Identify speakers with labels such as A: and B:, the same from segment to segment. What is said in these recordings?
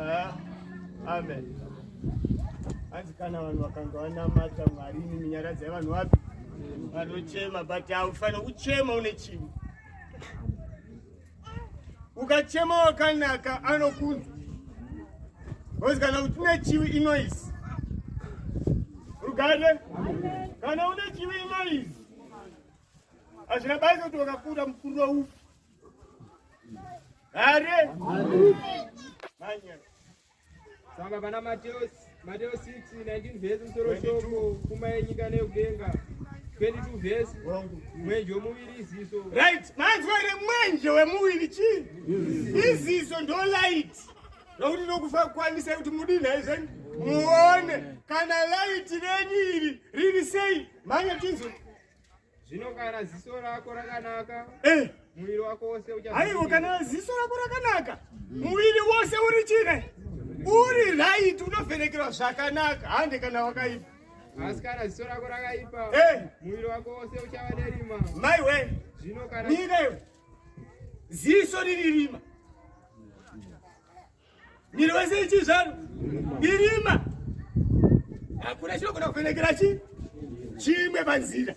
A: Ah, amen. Hanzi kana vanhu vakanga vanamata Mwari, ini minyaradzai vanhu vapi vanochema, but haufanira kuchema une chivi. Ukachema wakanaka anokunzwa, because kana kuti une chivi inoisi rugare. Kana une chivi inoisi, hazvina basa kuti wakakura mukuru upi. Gare manya.
B: Saka pana Mateo Mateo 6 19 vhesi, musoro shoko pfuma yenyika neyekudenga. 22 vhesi, mwenje wemuviri iziso.
A: Right, manzwa here? Mwenje wemuviri chii? Iziso. Ndo light, nokuti nokukwanisa kuti mudini haizveni muone. Kana light renyu iri riri sei? Manya tinzwe.
B: Zvino kana ziso rako rakanaka, muviri wako wose.
A: Aiwa, kana ziso rako rakanaka, muviri wose uri chine uri right, unovhenekerwa zvakanaka. Hande kana wakaipa.
B: Asi kana ziso rako rakaipa, muviri wako wose uchava nerima.
A: Maiwe.
B: Zvino kana
A: Mire, ziso riri rima, miri wese ichi zvaro irima. Hakuna chinogona kuvhenekera chi chimwe panzira.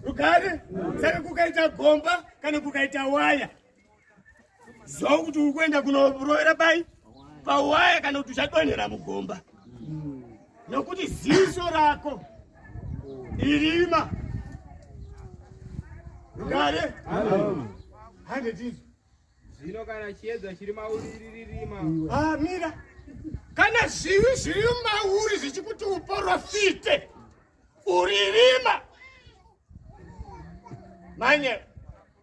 A: Rugare. Saka kukaita gomba kana kukaita waya, ziva kuti uri kuenda kunorovera pai pawaya kana kuti uchadonhera mugomba, nokuti ziso rako irima. Rugare. Hande tizo.
B: Zvino kana chiedza chiri mauri riri rima,
A: Ah, mira, kana zvivi zviri mauri zvichikuti uprofite uri rima, manye.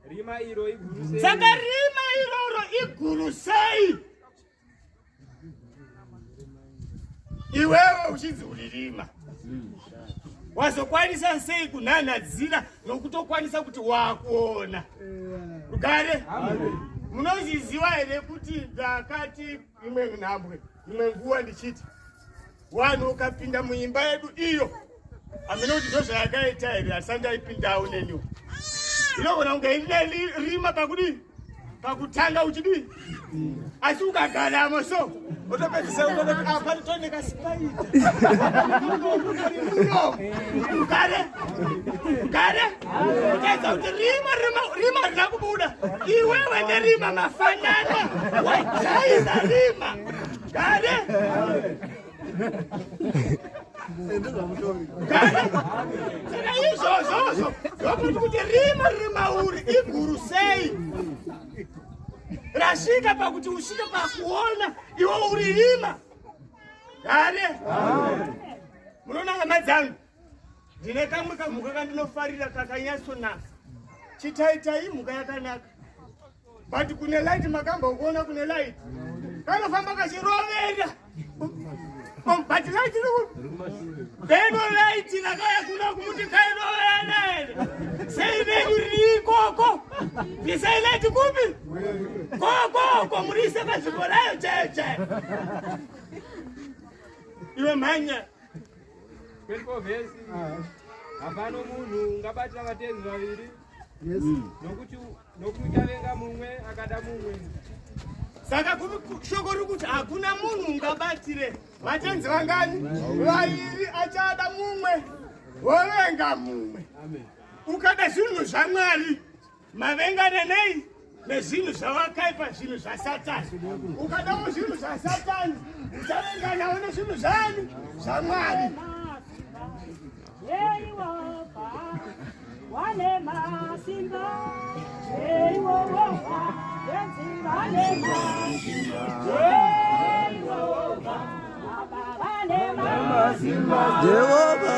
B: Rima iro iguru sei!
A: Saka rima iroro iguru sei iwewe uchinzi uri rima? Wazokwanisa sei kunhanhadzira nokutokwanisa kuti wakuona? Rugare. Munozviziva here kuti ndakati imwe nhambwe, imwe nguva ndichiti vanhu ukapinda muimba yedu iyo, hamene kuti ndozvayakaita here, asi andaipindawo neniwo, inogona kunge ine rima pakudii, pakutanga uchidii, asi ukagaramo so utopedzisa utototi apa toneka spider. Rugare, rugare. Utaedza kuti rima rima rima rina kubuda, iwewe nerima mafanana, wajaira rima. Gare, gare. Saka izvozvozvo ndokuti kuti rima riri mauri iguru sei rasvika pakuti usvike pakuona iwe uri rima. Gare. Munoona, hama dzangu, ndine kamwe kamhuka kandinofarira kakanyatsonaka. Chitaitai, mhuka yakanaka, but kune light, makambokuona kune light kanofamba kachirovera, but light beno light rakaya kuna kumuti kairoverana here? Sei renyu riri ikoko? Bvisai light kupi kokoko, murise panzvimbo rayo chaiyo chaiyo. Iwe mhanya.
B: 24 vhesi, hapano munhu ungabatira vatenzi vaviri, nokuti uchavenga mumwe akada mumwe.
A: Saka shoko riri kuti hakuna munhu ungabatire vatenzi vangani? Vaviri. Achada mumwe wovenga mumwe. Ukada zvinhu zvaMwari, mavengana nei? Nezvinhu zvawakaipa, zvinhu zvaSatani. Ukadawo zvinhu zvaSatani, uchavenganawo nezvinhu zvani? ZvaMwari.
C: Wane masimba, Jehovha, tenzi vane masimba, Jehovha, Baba vane masimba.
D: Jehovha.